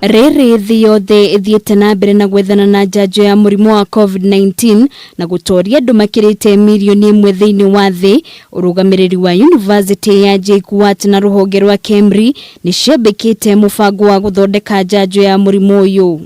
Rĩrĩ thĩ yothe ĩthiĩte na mbere na gwethana na njanjo ya mũrimũ wa Covid-19 na gũtoria andũ makĩrĩte mirioni ĩmwe thĩinĩ wa thĩ, ũrũgamĩrĩri wa yunivasĩtĩ ya JKUAT na rũhonge rwa KEMRI nĩ ciambĩkĩte mũbango wa gũthondeka njanjo ya mũrimũ ũyũ.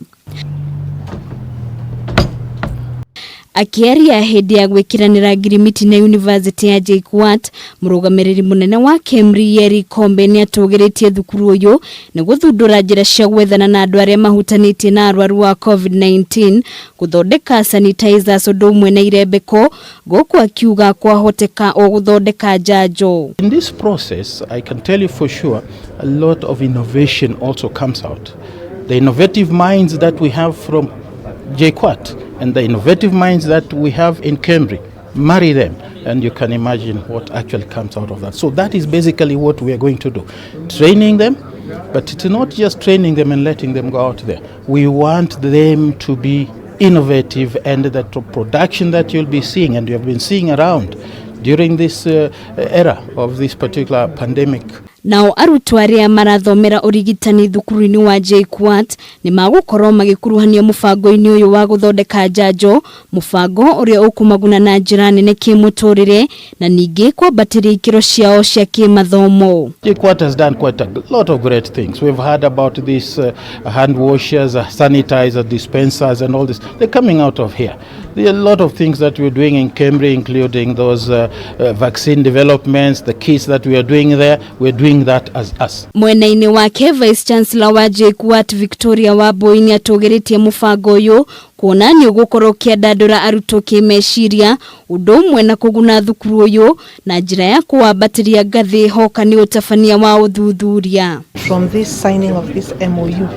Akĩaria hĩndĩ ya gwĩkĩranĩra ngirimiti na yunivasĩtĩ ya JKUAT, mũrũgamĩrĩri mũnene wa KEMRI Yeri Kombe nĩ atũgĩrĩtie thukuru ũyũ nĩ gũthundũra njĩra cia gwethana na andũ arĩa mahutanĩtie na arwaru a COVID-19, gũthondeka sanitizers ũndũ ũmwe na irembeko, gũkũ akiuga kwahoteka o gũthondeka njanjo. In this process, I can tell you for sure, a lot of innovation also comes out. The innovative minds that we have from JKUAT and the innovative minds that we have in KEMRI, marry them, and you can imagine what actually comes out of that. So that is basically what we are going to do. Training them, but it's not just training them and letting them go out there. We want them to be innovative, and the production that you'll be seeing and you have been seeing around during this era of this particular pandemic. Nao arutwo arĩa marathomera ũrigitani thukuru-inĩ wa JKUAT nĩ magũkorwo magĩkuruhanio mũbango-inĩ ũyũ wa gũthondeka njanjo, mũbango ũrĩa ũkũmaguna na njĩra nene kĩmũtũrĩre na ningĩ kwambatĩria ikĩro ciao cia kĩmathomo. JKUAT has done quite a lot of great things. We've heard about these hand washers, sanitizer dispensers and all this. They're coming out of here. There are a lot of things that we're doing in KEMRI, including those vaccine developments, the kits that we are doing there. We're doing that as us. Mwena-inĩ wake Vice Chancellor wa JKUAT Victoria Wambui nĩ atũgĩrĩtie mũbango ũyũ kuona nĩ ũgũkorwo ũkĩandandũra arutwo kĩmeciria ũndũ ũmwe na kũguna thukuru ũyũ na njĩra ya kũwambatĩria ngathĩ hoka nĩ ũtabania wa ũthuthuria. From this signing of this MOU,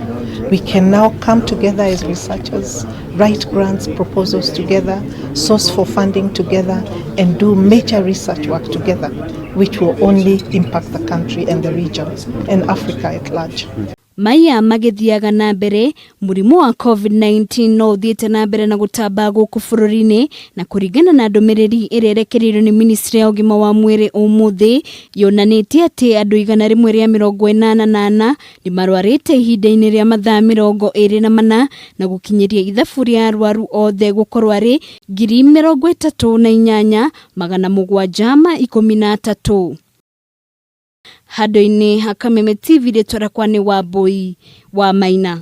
we can now come together as researchers, write grants proposals together, source for funding together, and do major research work together, which will only impact the country and the region and Africa at large. Maya magĩthiaga na mbere, mũrimũ wa COVID-19 no ũthiĩte na mbere na gũtamba gũkũ bũrũri-inĩ, na kũringana na ndũmĩrĩri ĩrĩa ĩrekereirio nĩ ministry ya ũgima wa mwĩrĩ ũmũthĩ, yonanĩtie atĩ andũ 184 nĩ marwarĩte ihinda-inĩ rĩa mathaa 24 na gũkinyĩria ithabu rĩa arwaru othe gũkorwo arĩ 38,713. Handũ-inĩ ha Kameme TV, rĩtwa rĩakwa nĩ Wambui wa Maina.